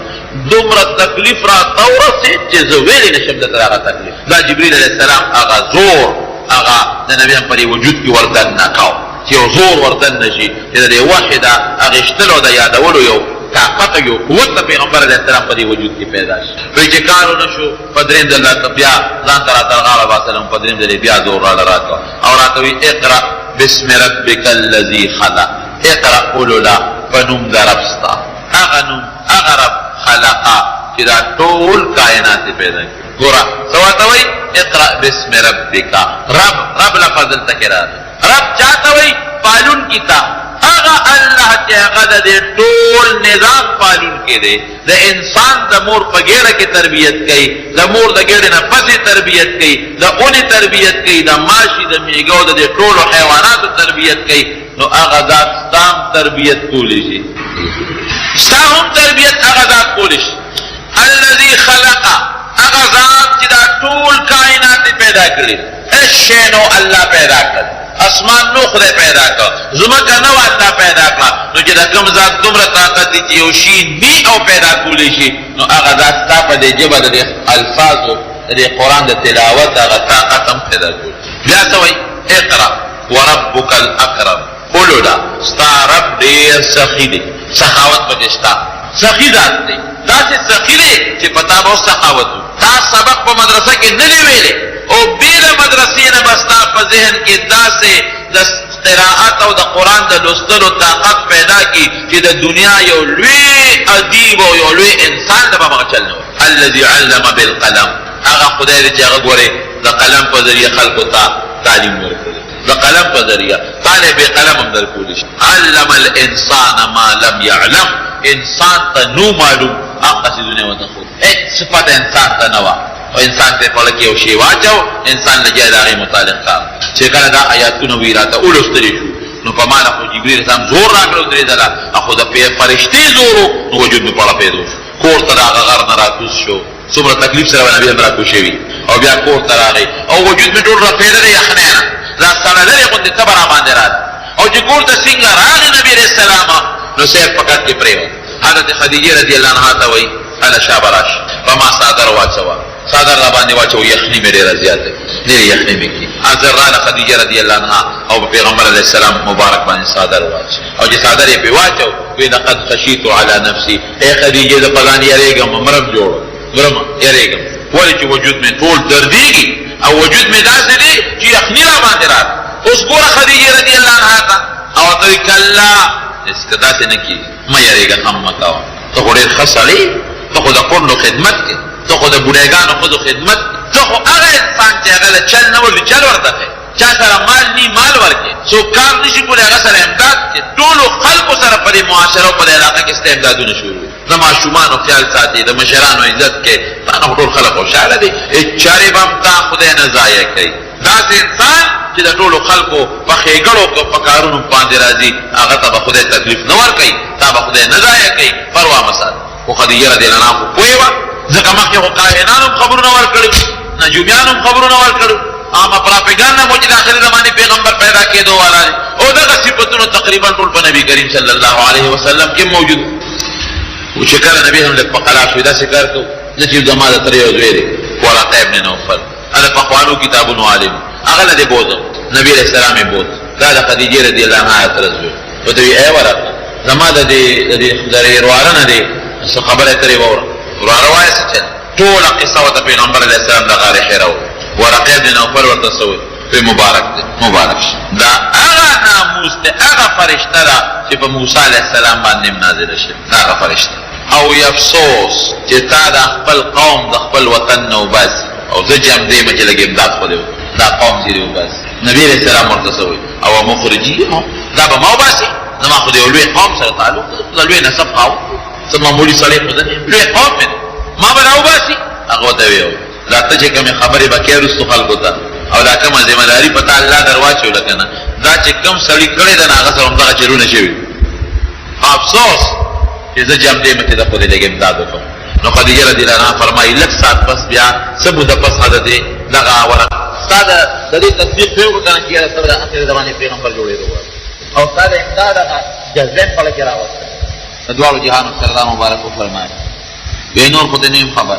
دومره تکلیف راته ورسېد چې زه ویلی نه شم درته هغه تکلیف. دا جبریل علیه السلام هغه زور هغه د نبی هم په دې وجود کې وردننه کاو چې یو زور وردننه شي چې د دې وحې د اخیستلو او د یادولو یو طاقت او یو قوت د پیغمبر علیه السلام په دې وجود کې پیدا شي. وایي چې کار ونه شو، په درېیم ځل راته بیا ځان ته را تر غاړه باسلم، په درېیم ځل یې بیا زور راله راکړ او راته وایي اقرأ باسم ربک الذي خلق، اقرأ ولوله په نوم د رب ستا، هغه نوم هغه رب خلق چې دا ټول کائنات یې پیدا کړي. ګوره څه ورته وایي، اقرأ باسم ربک، رب رب لفظ دلته کې راغی. رب چاته وایي؟ پالونکي ته، هغه الله چې هغه د دې ټول نظام پالونکی دی، د انسان د مور په ګېډه کې تربیت کوي، د مور د ګېډې نه پس یې تربیت کوي، د اونې تربیت کوي، د ماشي، د میږو، د دې ټولو حیواناتو تربیت کوي. نو هغه ذات ستا هم تربیت کولی شي، ستا هم تربیت هغه ذات کولی شي. الذي خلق، هغه ذات چې دا ټول کائنات یې پیدا کړي، هېڅ شی نه الله پیدا کړ، اسمان نو خدای پیدا کړ، ځمکه نه وه الله پیدا کړه. نو چې د کوم ذات دومره طاقت دی چې یو شی نی او پیدا کولی شي، نو هغه ذات ستا په دې ژبه د دې الفاظو د دې قرآن د تلاوت هغه طاقت هم پیدا کولی. بیا څه وایي؟ اقرأ وربک الاکرم، ولوله ستا رب ډېر سخي دی، سخاوت پکې شته، سخي ذات دی، داسې سخي دی چې په تا به سخاوت وکړي. تا سبق په مدرسه کې نه دی ویلی او بې له مدرسې نه به ستا په ذهن کې داسې د قرائت او د قرآن د لوستلو طاقت پیدا کړي چې د دنیا یو لوی ادیب او یو لوی انسان ته به هغه چل نه ورکړي. الذي علم بالقلم، هغه خدای دی چې هغه ګورې د قلم په ذریعه خلکو ته تعلیم ورکړي، د قلم په ذریعه طالب قلم هم درکولی شي. علم الانسان ما لم يعلم، انسان ته نو معلوم هغه څیزونه ورته ښودل، هېڅ صفت انسان ته نه وه، او انسان ته په کې یو شی واچو، انسان لګیا د هغې متعلق کار. چې کله دا آیاتونه وی راته ولوستلی شو، نو په ما خو جبریل اسلام زور راکړو درې ځله، خو د فرشتې زور نو وجود مې پړه پیدا شو. کور ته د هغه غر نه راکوز شو، څومره تکلیف سره به نبي هم راکوز شوي، او بیا کور ته راغی او وجود مې ټول رپېده د یخنۍ نه، دا سړه لرې غوندې تبه راباندې راغله. او چې کور ته څنګه راغی نبي علیه السلام، نو صاحب په کټ کې پرېوت. حضرت خدیجې رضی الله عنها ته وایي هله شابه راشه په ما څادر واچوه، څادر راباندې واچوه، یخني مې ډېره زیاته ډېرې یخني مې کړي. حاضر راله خدیجه رضی الله عنها او په پیغمبر علیه السلام مبارک باندې څادر واچوه، او چې څادر یې پرې واچو وی لقد خشیت علی نفسي، ای خدیجې زه په ځان یریږم، مرم جوړ مرم یریږم، ولې چې وجود مې ټول دردېږي او وجود مې داسې دی چې یخني راباندې راغله. اوس ګوره خدیجې رضی الله عنها ته او ورته وایي کلا، هېڅ داسې نه کېږي، مه یریږه، غم مه کوه، ته خو ډېر ښه سړی، ته خو د کونډو خدمت کوې، ته خو د بوډاګانو ښځو خدمت کوې، ته خو هغه انسان چې هغه له چل نه ورځي چل ورته ښیې، چا سره مال نی مال ورکې، څوک کار نشي کولی هغه سره امداد کې، ټولو خلکو سره په دې معاشره او په دې علاقه کې ستا امدادونه شروع دي، د ماشومانو خیال ساتي، د مشرانو عزت کې، تا نه خو ټول خلک خوشحاله دي، هېڅ چرې به هم تا خدای نه ضایع کوي. داسې انسان چې د ټولو خلکو په ښېګړو په کارونو باندې راځي، هغه ته به خدای تکلیف نه ورکوي، تا به خدای نه ضایع کوي، پروا مه ساته. خو خدیجه رضی الله عنها خو پوه وه، ځکه مخکې خو کاهنانو هم خبرونه ورکړي، نجومیانو هم خبرونه ورکړي، عامه پراپیګانډا مو چې د آخري زمانې پیغمبر پیدا کېدو والا دی، او دغه صفتونه تقریبا ټول په نبي کریم صلی الله علیه وسلم کې موجود و. چې کله نبی هم لږ په قلار شوی داسې کار کوو، زه چې زما د تره یو زوی دی ورقه ابن نوفل، هغه پخوانو کتابونو عالم، هغه له دې بوځم. نبي علیه السلام یې بوت، دا د خدیجې رضی الله عنها تره زوی ورته وایي ای ورقه زما د دې د دې د ورواره نه دی څه خبره ترې واوره. ورواره وایه څه چل، ټوله قصه ورته پیغمبر علیه السلام د غار حرا وکړه. ورقه ابن نوفل ورته څه وایي؟ وایي مبارک دی، مبارک شه. دا هغه ناموس دی، هغه فرشته ده چې په موسی علیه السلام باندې هم نازله شوې، دا هغه فرشته. او وی افسوس چې تا دا خپل قوم د خپل وطن نه وباسي او زه چې همدې یم چې لږ امداد خو دې وکړم، دا قوم چې دې وباسي. نبي علیه السلام ورته څه وایي؟ او مخرجیهم، دا به ما وباسي؟ زما خو د یو لوی قوم سره تعلق دی، د لوی نسب خاوند یم، څه معمولي سړی خو زه نه یم، لوی قوم مې دی، ما به راوباسي؟ هغه ورته ویې ویل، دا ته چې کومې خبرې به کوې وروستو خلکو ته او دا کومه ذمه داري په تا الله در واچوله که نه، دا چې کوم سړي کړې ده نو هغه سره همدغه چلونه شوي دي. خو افسوس چې زه جمدې یم چې د خو دې لږ امداد وکړم. نو خدیجه رضی الله عنها فرمایي، لږ ساعت پس بیا څه موده پس حضرت دغه ورقه ستا د دې تصدیق پرې وکړه که نه چې یاره ته به د اخر زمانې پیغمبر جوړېدو غواړې او ستا د امداد هغه جذبه مې په زړه کې راوسته. د دواړو جهانو سردار مبارک وفرمایل، وې نور خو دې نه یم خبر،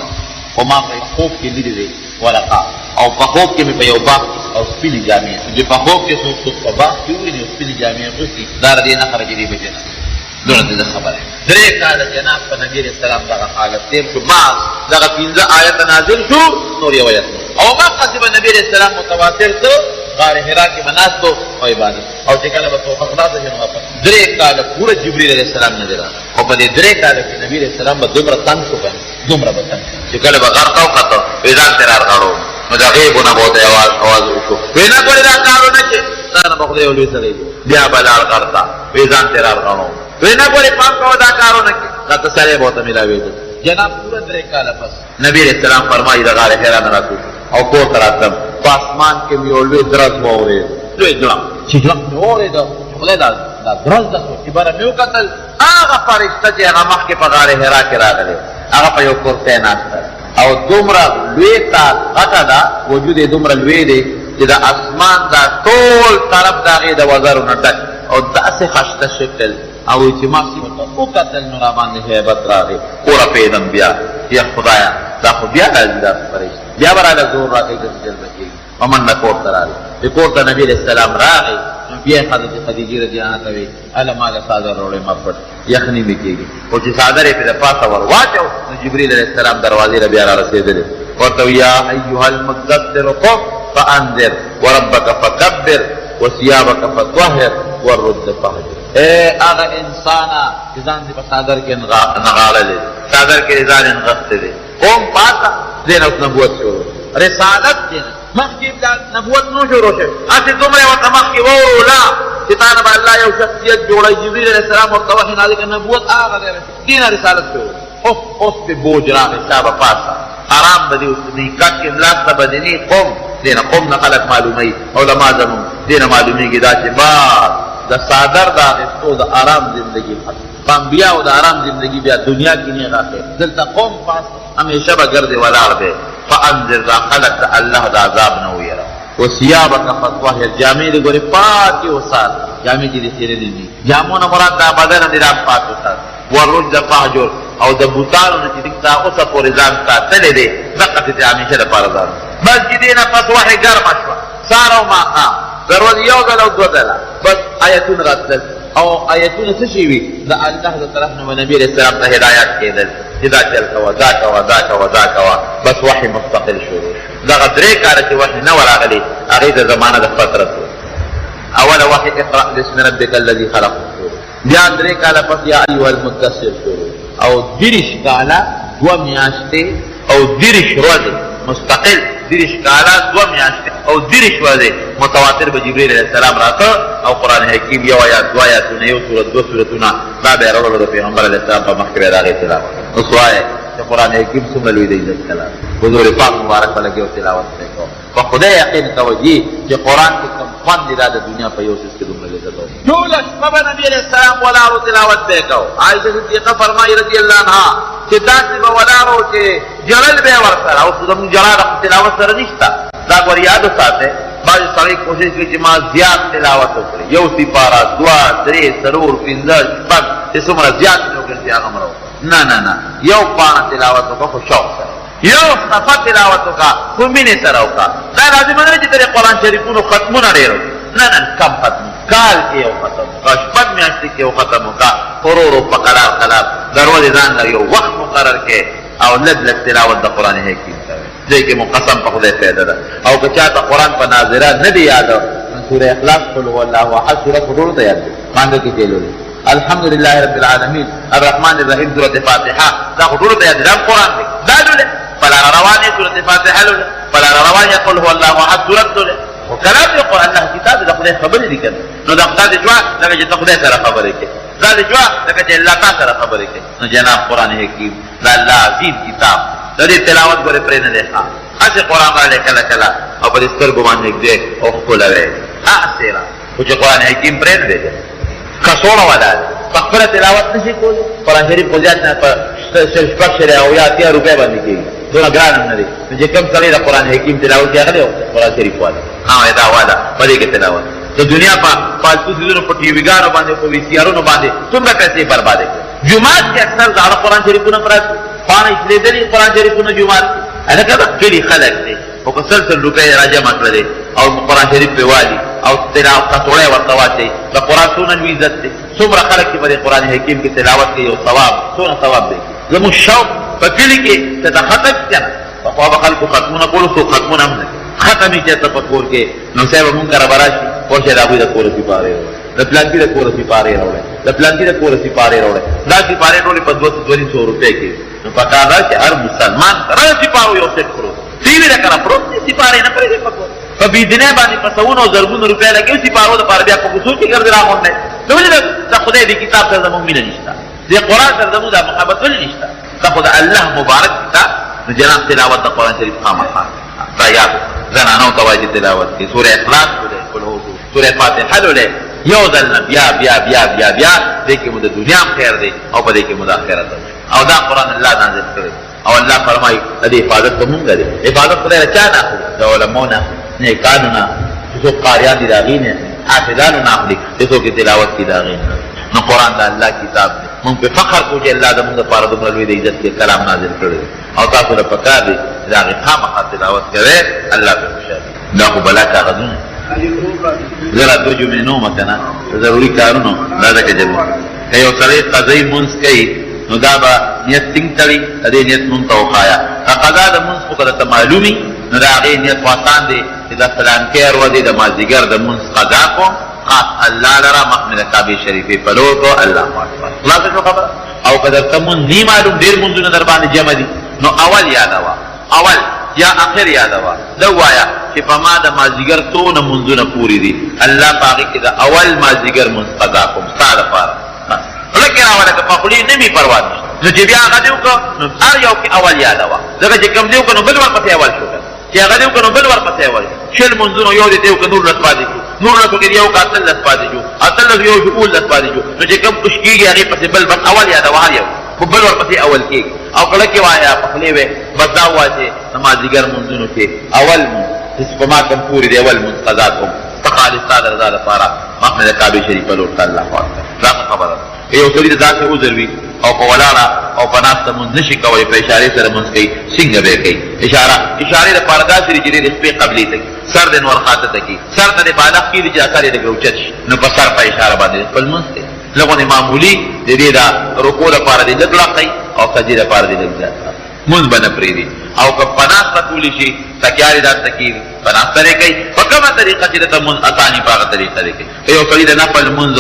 خو ما په خوب کې لیدې دی ورقه او په خوب کې مې په یو باغ او سپینې جامې، چې په خوب کې څوک څوک په باغ کې وویني او سپینې جامې اغوستي، دا د دې نښه ده چې دی به جنت ته ځي. دونه دې زه خبر یم. درې کاله جناب په نبي علیه السلام دغه حالت تېر شو، بعض دغه پنځه آیته نازل شو، نور یو آیت نه. او هماغسې به نبي علیه السلام متواتر ته غار حرا کې به ناست او عبادت او چې کله به توښه خلاصه شي نو واپس. درې کاله پوره جبریل علیه السلام نه دی راغلی، خو په دې درې کاله کې نبي علیه السلام به دومره تنګ شو که نه، دومره به تنګ شو چې کله به غر ته وخته وې ځان ترې رارغاړوم، نو د غېږو نه به ورته اواز اواز وشو، وې نه ګورې دا کار ونه کړې، تا نه به خدای یو لوی سړی جوړ. بیا به لاړ غر ته، وې ځان ترې رارغاړوم، وې نه ګورې پام کوه دا کار ونه کړې، دا تسلی به ورته ملاوېده. جناب پوره درې کاله پس نبي علیه السلام فرمایي د غار حرا نه راتلو او کور ته راتلم، په اسمان کې مې یو لوی درز واورېد، لوی ځړق، چې ځړق مې واورېد چې خدای دا دا درز د څه، چې بره مې وکتل هغه فرشته چې هغه مخکې په غار حرا کې راغلې وه هغه په یو کرسۍ ناسته ده او دومره لوی تاک غټه ده، وجود یې دومره لوی دی چې د اسمان دا ټول طرف د هغې د وزرو نه ډک او داسې خشته شکل. هغوی چې ما ورته وکتل نو راباندې هیبت راغی، ورپېدم بیا، یا خدایه دا خو بیا راځي دا فرشته بیا به راله زور راکوي که څه جذبه کېږي. په منډه کور ته راغی، چې کور ته نبي علیه السلام راغی نو بیا یې حضرت خدیجې رضی الله عنها ته وی، هله ما له څادر راوړی ما پټ یخني مې کېږي. خو چې څادر یې پرې د پاسه ور واچو نو جبریل علیه السلام دروازې له بیا رارسېدلی، ورته وی، یا ایها المدثر قم فانذر وربک فکبر وثیابک فطهر والرجز فاهجر. اې هغه انسانه چې ځان دې په څادر کې نغاړلی دی، څادر کې دې ځان نغښتی دی، قوم پاڅه، دې نه اوس نبوت شروع، رسالت دې نه مخکې لا نبوت نو شروع شوی، هسې دومره یې ورته مخکې واوروله چې تا نه به الله یو شخصیت جوړوي، جبریل علیه السلام ورته وحې نازل کړه، نبوت هغه دی دې نه رسالت شروع. اوس اوس پې بوج راغی، شابه پاڅه، آرام به دې اوس نه وي، کټ کې ملاسته به دې نه وي، قوم دې نه قوم نه خلک معلوموي، علما زموږ دې نه معلومېږي دا چې بس د څادر د اخیستو د آرام زندګي ختم، په انبیاو د آرام زندګي بیا دنیا کې نېغ اخی، دلته قوم پاڅه همېشه به ګرځې ولاړ دی، فانذر دا خلک د الله د عذاب نه ویروه. وثیابک فطهر جامې دې ګورې پاکې وساته، جامې چې دې خیرنې نه وي، جامو نه مراد دا بدن دې دا پاک وساته. والرجز فاهجر او د بتانو نه چې تا اوسه پورې ځان ساتلی دی دقسې ترې همېشه دپاره ځان وساته. بس چې دې نه پس وحې ګرمه شوه، سهار او ماښام د ورځې یو ځل او دوه ځله بس آیتونه راتلل او آیتونه څه شی وي؟ د الله د طرف نه به نبي علیه السلام ته هدایات کېدل چې دا چل کوه، دا کوه، دا کوه، دا کوه، بس وحې مستقل شروع شو. دغه درې کاله چې وحې نه وه راغلې هغې ته زمانه د فترت وایي. اوله وحې اقرأ باسم ربک الذي خلق شروع. بیا درې کاله پس یا ایها المدثر شروع او 30 کاله دوه میاشتې او 30 ورځې مستقل 30 کاله دوه میاشتې او 30 ورځې متواتر به جبرئیل علیه السلام راته او قرآن حکیم یو آیات دوه آیاتونه یو سورت دوه سورتونه دا به یې راوړل د پیغمبر علیه السلام په مخ کې به یې د هغې تلاوت. اوس وایه چې قرآن حکیم څومره لوی د عزت کلام حضور پاک مبارک په لګې او تلاوت پرې کوه. په خدای یقین کوه جی چې قرآن کې کوم خوند دی دا د دنیا په یو څیز کې دومره لذت او ټوله شپه به نبی علیه السلام ولاړ و تلاوت به یې کاوه. عائشه صدیقه فرمایي رضی الله عنها چې داسې به ولاړ و چې ژړل به یې ورسره. اوس خو زموږ ژړا د تلاوت سره نشته، دا ګور یاد وساتئ. بعضې سړی کوشش کوي چې ما زیات تلاوت وکړي، یو سپاره، دوه، درې، څلور، پنځه، شپږ، چې څومره زیات مې وکړل چې هغه مره وکړم. نه نه نه، یو پاڼه تلاوت وکړه خو شوق سره. یو صفحه تلاوت وکړه خو مینې سره وکړه. دا لازمه نه ده چې ته د قرآن شریفونو ختمونه ډېر وکړې، نه نه، کم ختم، کال کې یو ختم وکړه، شپږ میاشتې کې یو ختم وکړه، ورو ورو په قلار قلار د ورځې ځان له یو وخت مقرر کړې او لږ لږ تلاوت د قرآن حکیم کوې. دې کې مو قسم په خدای فایده ده. او که چا ته قرآن په ناظره نه دی یاد، نو سوره اخلاص، قل هو الله احد سورت خو ټولو ته یاد دی، مانګه کې چې لولې. الحمدلله رب العالمین الرحمن الرحیم سورة فاتحه دا خو ټولو ته یاد دی، دا هم قرآن دی. دا لولې په لاره روان یې سورة فاتحه لولې، په لاره روان یې قل هو الله احد سورت لولې، خو کلام دی قرآن الله کتاب دی، د خدای خبرې دي که نه؟ نو دا داسې شوه لکه چې ته خدای سره خبرې کوې، داسې شوه لکه چې الله تا سره خبرې کوي. نو جناب قرآن حکیم د الله عظیم کتاب د دې تلاوت ګورې پرې نه دی. ښه هسې قرآن رالی کله کله او په دې سترګو باندې ږدی او ښکلوی هسې را، خو چې قرآن حکیم پرې نه دی کڅوړه والا دی، په خپله تلاوت نه شي کولی. قرآن شریف خو زیات نه په شپږ شلې او یا 80 روپۍ باندې کېږي، دومره ګران هم نه دی. نو چې کوم سړی د قرآن حکیم تلاوت کوي هغه دی قرآن شریف والا، ها دا والا په دې کې تلاوت. د دنیا په فالتو څیزونو، په ټي وي ګانو باندې، په وي سي آرونو باندې څومره پیسې بربادې کړې. جومات کې اکثر زاړه قرآن شریفونه پراته دي، پاڼې شلېدلي قرآن شریفونه جومات کې. هلکه د کلي خلک دي، خو که سل سل روپۍ یې راجمع کړلې او قرآن شریف پرې والي او تلاوت کڅوړه یې ورته واچوي، د قرآن څونه لوی عزت دی. څومره خلک چې په دې قرآن حکیم کې تلاوت کوي او ثواب څونه ثواب دی. زموږ شوق په کلي کې چې د ختم که نه، پخوا به خلکو ختمونه کولو، څوک ختمونه هم نه کوي، ختم یې چېرته په کور کې، نو صاحب مونږ کره به راشي، ورشه د هغوی د کوره سپارې راوړی، د پلانکي د کوره سپارې راوړی، د پلانکي د کوره سپارې راوړی. دا سپارې ټولې په دوه دوه نیم سوه روپۍ کې. نو پکار دا چې هر مسلمان سره د سپارو یو سیټ پروت ټي وي د کره پروت دی، سپارې نه پرېږدي په کور، په بېدینۍ باندې په سوونو او زرګونو روپۍ لګوي سپارو دپاره، بیا په کوڅو کې ګرځي راغونډی. نو ولې د خدای دې کتاب سره زموږ مینه نشته؟ دې قرآن سره زموږ دا محبت ولې نشته؟ دا خو د الله مبارک کتاب. نو جناب تلاوت د قرآن شریف خامخا دا یاد زنانو ته وایي چې تلاوت کوي سورة اخلاص لولئ، قل هو، سورة فاتحه لولئ، یو ځل نه بیا بیا بیا بیا بیا. دې کې مو د دنیا هم خیر دی او په دې کې مو د آخرت هم. او دا قرآن الله نازل کړی او الله فرمایي د دې حفاظت په مونږ دی. حفاظت خدای له چا نه اخلي؟ د علماو نه اخلي، نیکانو نه اخلي، چې څوک قاریان دي د هغوی نه اخلي، حافظانو نه اخلي، چې څوک یې تلاوت کوي د هغوی نه اخلي. نو قرآن د الله کتاب دی، مونږ پرې فخر کوو چې الله زمونږ لپاره دومره لوی د عزت کې کلام نازل کړی دی او تاسو له پکار دی چې د هغې خامخا تلاوت کوئ، الله پرې خوشحالېږي. دا خو بلا کاغذونه زه را دوه جمعې نه وم که نه ضروري کارونو دا ځکه جمع. که یو سړی قضایي مونځ کوي نو دا به نیت څنګه تړي؟ د دې نیت مونږ ته وښایه. که قضا د مونځ خو که درته معلومي نو د هغې نیت خو اسان دی چې د فلانکې ورځې د مازدیګر د مونځ قضا کوم خاص الله لره، مخ مې د کعبې شریفې په لور کړو، الله اکبر، خلاصه شوه خبره. او که درته مونځ نی معلوم، ډېر مونځونه در باندې جمع دي، نو اول یادوه، اول یا اخر یادوه، دا ووایه چې په ما د مازدیګر څونه مونځونه پورې دي، الله په هغې کې د اول مازدیګر مونځ قضا کوم ستا لپاره، بس زړه کې راوله، که په خولې نه وي پروا نشته. نو چې بیا هغه دې وکړ نو هر یو کې اول یادوه، ځکه چې کوم دې وکړ نو بل ورپسې اول شو، چې هغه دې وکړ نو بل ورپسې اول شو. 20 مونځونو یو دې ته وکړ 19 پاتې شو، 19 کې یو که 18 پاتې شو، 18 یو شو 17 پاتې شو، نو چې کوم خوش کېږي هغې پسې بل، بس اول یادوه، هر یو خو بل ورپسې اول کېږي. او کله کې وایه په خولې وې، بس دا ووایه چې د مازدیګر مونځونو کې اول مونځ چې په ما کوم پورې دی اول مونځ قضا کوم په خالص ستا د رضا لپاره، مخ مې د کعبې شریفه لور ته، الله اکبر. دا څه خبره ده؟ که یو سړي ته داسې عذر وي او په ولاړه او په ناسته مونځ نه شي کولی، په اشارې سره مونځ کوي، څنګه به یې کوي؟ اشاره اشارې لپاره داسې دي چې دی د خپې قبلې ته کړي، سر دې نور خاته ته کړي، سر ته دې بالښت کېږدي چې دا سر یې لږ راوچت شي، نو په سر په اشاره باندې خپل مونځ کوي. لږ غوندې معمولي د دې د رکوع لپاره دې لږ لږ کوي او سجدې لپاره دې لږ زیات کوي، مونځ به نه پرېږدي. او که په ناسته کولی شي، تکیا دې داسې کېږي، په ناسته دې کوي، په کومه طریقه چې درته مونځ اساني په هغه طریقه دې کوي. که یو سړي د نفل لمونځ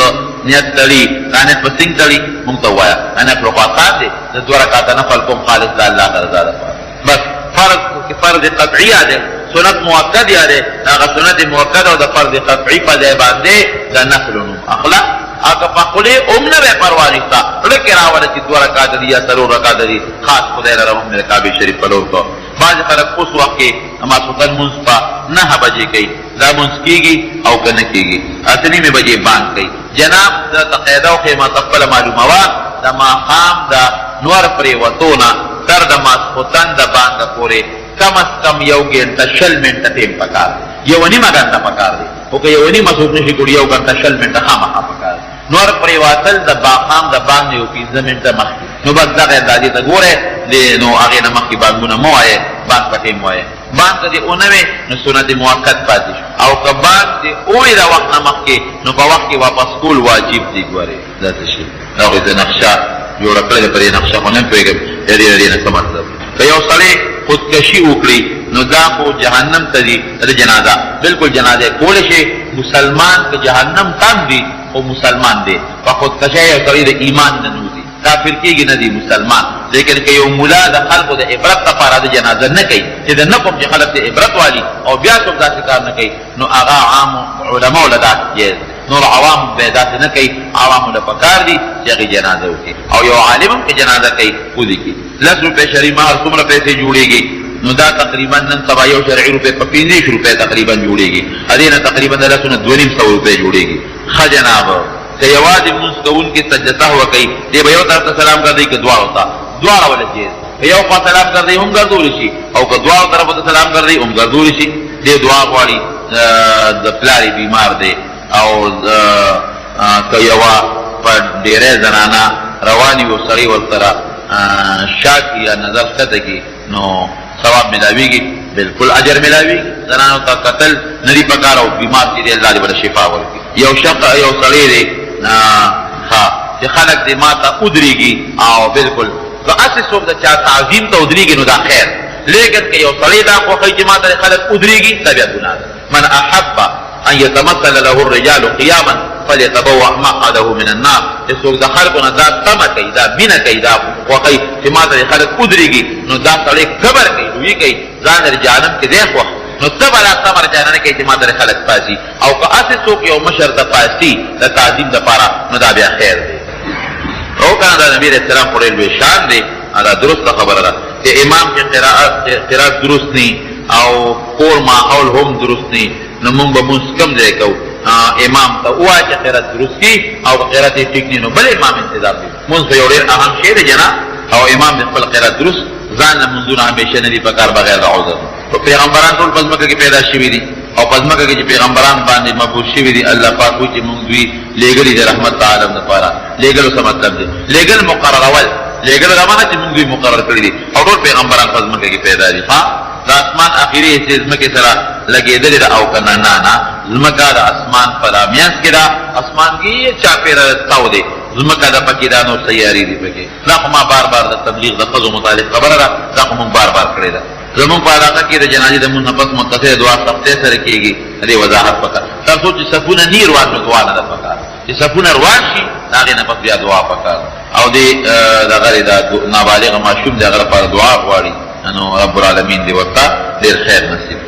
نیت تړي، دا نیت په څنګه تړي؟ مونږ ته ووایه. دا نفل خو اسان دی، زه دوه رکعته نفل کوم خالص د الله د رضا لپاره، بس. فرض کې فرض قطعي یادی، سنت مؤکد یادی، هغه سنت مؤکد او د فرض قطعي په ځای باندې د نفل نوم اخله. او که په خولې هم نه وی پروا نشته، زړه کې راوله چې دوه رکعته دي یا څلور رکعته دي، خاص خدای لره مخ مې د کعبې شریف په لور کړ. بعضې خلک اوس وخت کې د ماسخوتن لمونځ په 9 بجې کوي، دا لمونځ کېږي او که نه کېږي؟ 8:30 بجې بانګ کوي. جناب زه ته قاعده وښیم، ته خپله معلوموه، د ماښام د نور پرېوتو نه تر د ماسخوتن د بانګه پورې کم از کم یو ګنټه 20 منټه ټیم پکار دی، یوه نیمه ګنټه پکار دی، خو که یوه نیمه څوک نشي کولی یو ګنټه 20 منټه خامخا پکار دی. نور پرېوتل د ماښام د بانګ نه یو 5 منټه مخکې، نو بس دغه اندازې ته ګوره دې، نو هغې نه مخکې بانګونه مه وایه، بانګ په ټیم وایه. بانګ که دې ونه وې نو سنت مؤکد پاتې شو، او که بانګ دې ووې د وخت نه مخکې نو په وخت کې واپس کول واجب دي. ګورې دا څه شی؟ دا خو یې څه نقشه جوړه کړې ده، په دې نقشه خو نه پوهېږم د دې د دې نه څه مطلب. که یو سړی خودکشي وکړي نو دا خو جهنم ته ځي، د جنازه بالکل جنازه کولی شي. مسلمان که جهنم ته هم ځي خو مسلمان دی. په خودکشۍ یو سړی د ایمان نه نوځي، کافر کېږي نه، دی مسلمان. لیکن که یو مولا د خلکو د عبرت لپاره د جنازه نه کوي، چې د نه کوم چې خلک د عبرت والي، او بیا څوک داسې کار نه کوي، نو هغه عام علماو له داسې جایز، نور عوام به داسې نه کوي. عوامو له پکار دي چې هغې جنازه وکړي، او یو عالم هم که جنازه کوي ودې کړي. 10 روپۍ شرعي مهر څومره پیسې جوړېږي؟ نو دا تقریبا نن سبا یو شرعي روپۍ په 25 روپۍ تقریبا جوړېږي. هدې نه تقریبا د لسو نه 250 روپۍ جوړېږي. ښه جناب، که یوازې لمونځ کوونکي سجده سهوه کوي، دی به یو طرف ته سلام ګرځوي که دواړو ته؟ دواړه وله جایز. که یو خوا سلام ګرځوي هم ګرځولی شي، او که دواړو طرفو ته سلام ګرځوي هم ګرځولی شي. دی دعا غواړي، د پلار یې بیمار دی. او که یوه په ډېری زنانه روانې وي او سړی ورسره شا کړي یا نظر ښکته کړي، نو ثواب ملاویږي؟ بالکل اجر ملاویږي. زنانو ته قتل نه دی پکار، او بیمار چې دی، الله دې ورته شفا ورکړي. یو شخص، یو سړی دی ښه چې خلک دې ما ته ودرېږي، او بالکل که هسې څوک د چا تعظیم ته ودرېږي نو دا خیر، لیکن که یو سړی دا خوښوي چې ما ته خلک ودرېږي، دا بیا ګناه ده. من احب ان يتمثل له الرجال قياما فليتبوأ مقعده من النار. چې څوک د خلکو نه دا تمه کوي، دا مینه کوي، دا خوښوي چې ما ته خلک ودرېږي، نو دا سړی کبر کوي، لویي کوي، ځان د جهنم کې ځای خوښ. نو ته به دا تمه جانه نه کوي چې ما ته خلک پاسي، او که هسې څوک یو مشر ته پاسي د تعظیم دپاره، نو دا بیا خیر دی. او که نه دا نبي علیه السلام خو ډېر لوی شان دی. دا درسته خبره ده چې امام کې قرائت درست نی او کور ماحول هم درست نی، نو مونږ به مونځ کوم ځای کوو؟ امام ته ووایه چې قرائت درست کړي، او که قرائت یې ټیک نی نو بل امام انتظار دی. مونځ خو یو ډېر اهم شی دی جناب، او امام دې خپل قرائت درست. ځان له مونځونه همیشه نه دي پکار بغیر د عذر. پیغمبران ټول په ځمکه کې پیدا شوي دي، او په ځمکه کې چې پیغمبران باندې مبعوث شوي دي، الله پاک وایي چې مونږ دوی لېږلي د رحمت د عالم دپاره. لېږلو څه مطلب دی؟ لېږل مقررول، لېږلو دا معنی چې مونږ دوی مقرر کړي دي، او ټول پیغمبران په ځمکه کې پیدا دي. ښه، د اسمان اخري حصې ځمکې سره لګېدلې ده او که نه؟ نه نه، ځمکه د اسمان په دا میانځ کې ده، اسمان کې چاپېره تاو دی، ځمکه ده پکې، دا نور سیارې دي پکې. دا خو ما بار بار د تبلیغ د ښځو متعلق خبره ده، دا خو مونږ بار بار کړې ده. زمونږ په علاقه کې د جنازې د مونځ نه پس متصله دعا سختۍ سره کېږي، د دې وضاحت پکار. تر څو چې صفونه نی روان نو دعا نه ده پکار، چې صفونه روان شي د هغې نه پس بیا دعا پکار. او دې دغه دی، دا نابالغه ماشوم دی، هغه لپاره دعا غواړي، نو رب العالمین دې ورته ډېر خیر نصیب.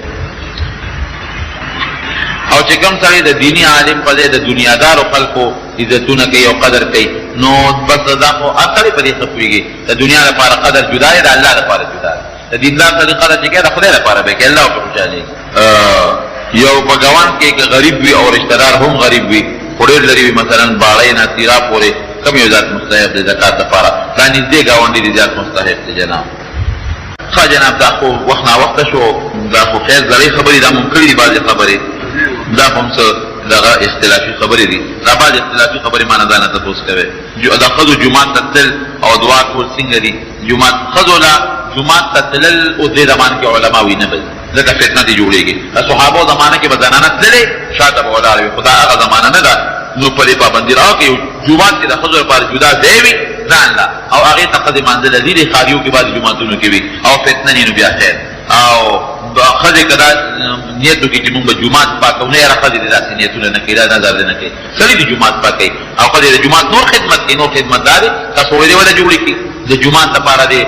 او چې کوم سړی د دیني عالم په ځای د دنیادارو خلکو عزتونه کوي او قدر کوي، نو بس دا خو هر سړی په دې ښه پوهېږي، د دنیا لپاره قدر جدا دی، د الله لپاره جدا دی. د دیندار سړي قدر چې کوي د خدای لپاره به کوي، الله ورته خوشحالېږي. یو په ګاونډ کې که غریب وي او رشته دار هم غریب وي خو ډېر لرې وي، مثلا باړۍ نه تیرا پورې، کوم یو زیات مستحق دی زکات لپاره؟ دا نږدې ګاونډي دی زیات مستحق دی جناب. ښه جناب، دا خو وخت ناوخته شو، دا خو خیر زړې خبرې دا مونږ کړې دي، بعضې خبرې دا خو هم څه دغه اختلافي خبرې دي، دا بعضې اختلافي خبرې ما نه ځانه تپوس کوي. د ښځو جومات ته تلل او دعا کول څنګه دي؟ جومات ښځو له جومات ته تلل اوس دې زمان کې علما وایي نه به ځي، ځکه فتنه ترې جوړېږي. د صحابو زمانه کې به زنانه تللې، شاته به ولاړې وې، خو دا هغه زمانه نه ده، نو په دې پابندي راوړه که یو جومات کې د ښځو لپاره جدا ځای وي ځان له، او هغې ته ښځې مانځه له ځي، دې ښاریو کې بعضې جوماتونو کې وي او فتنه نه، نو بیا خیر. او ښځې که دا نیت وکړي چې مونږ به جومات پاکوو، نه یاره، ښځې دې داسې نیتونه نه کوي، دا نظر دې نه کوي. سړي د جومات پاکوي او ښځې د جومات نور خدمت کوي. نور خدمت دا دی، کڅوړې دې وله جوړې کړي د جومات لپاره دې،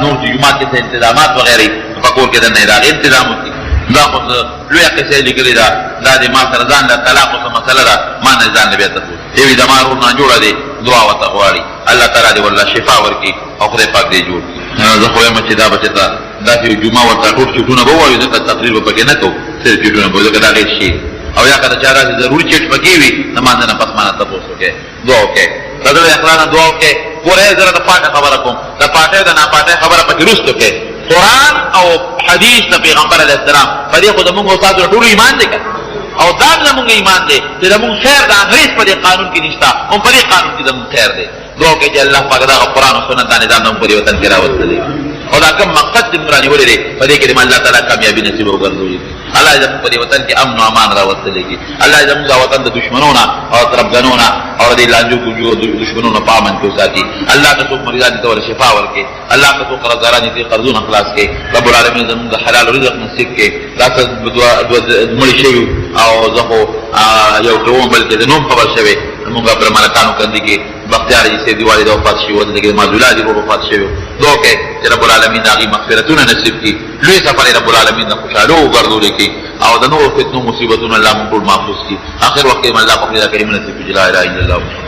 نور د جومات کې څه انتظامات وغیره په کور کې دننه د هغې انتظام وکړي. دا خو څه لویه قصه یې لیکلې ده، دا دې ما سره ځان له طلاق څه مسله ده، ما نه ځان له بیا تپوس. دی وایي زما ورور ناجوړه دی، دعا ورته غواړي. الله تعالی دې ورله شفا ورکړي او خدای پاک دې جوړ کړي. زه خو وایم چې دا به چېرته داسې یو جمعه ورته ټول چټونه به ووایو، ځکه تقریر به پکې نه کوو، صرف چټونه به، ځکه دا غیر شعر، او یا که د چا داسې ضروري چټ پکې وي، د مانځه نه پس ما نه تپوس وکړي. دعا وکړئ، د زړه اخلاص نه دعا وکړئ. ګورئ، زه درته پاکه خبره کوم، د پاکۍ د ناپاکۍ خبره پکې وروسته کړئ. قرآن او حدیث د پیغمبر علیه السلام په دې خو زمونږ او تاسو ټولو ایمان دی که، او دا هم زمونږ ایمان دی چې زمونږ خیر د انګریز په دې قانون کې نشته، هم په دې قانون کې زمونږ خیر دی. دعا وکړئ چې الله پاک دغه قرآن او سنت دا نظام زمونږ په دې وطن کې راوستلی، او دا کوم مقصد چې موږ رانیولی دی په دې کې دې الله تعالی کامیابي نصیب وګرځولي. الله دې زموږ په دې وطن کې امن او امان راوستلی کړي. الله دې زموږ دا وطن د دښمنو نه او تربګنو نه او د لانجو ګونجو دښمنو نه په امن کې وساتي. الله که څوک مریضان دي ته ورته شفا ورکړي. الله که څوک قرضداران دي قرضونه خلاص کړي. رب العالمین زموږ د حلال رزق نصیب کړي. دا څه دوه دوه مړي شوي، او زه خو یو کوم بلکې د نوم خبر شوی. مونږ پر ملکانو کندي کې بختیار جي سیدی والد وفات شوی و، دلته کې د معزولا جي ورور وفات شوی. دعا وکړئ چې رب العالمین د هغوی مغفرتونه نصیب کړي، لوی سفر یې رب العالمین د خوشحالو وګرځولی کړي او د نورو فتنو مصیبتونو الله مونږ ټول محفوظ کړي. اخر وخت کې الله پاک دې دا کلمه نصیب کړي چې لا اله الا الله.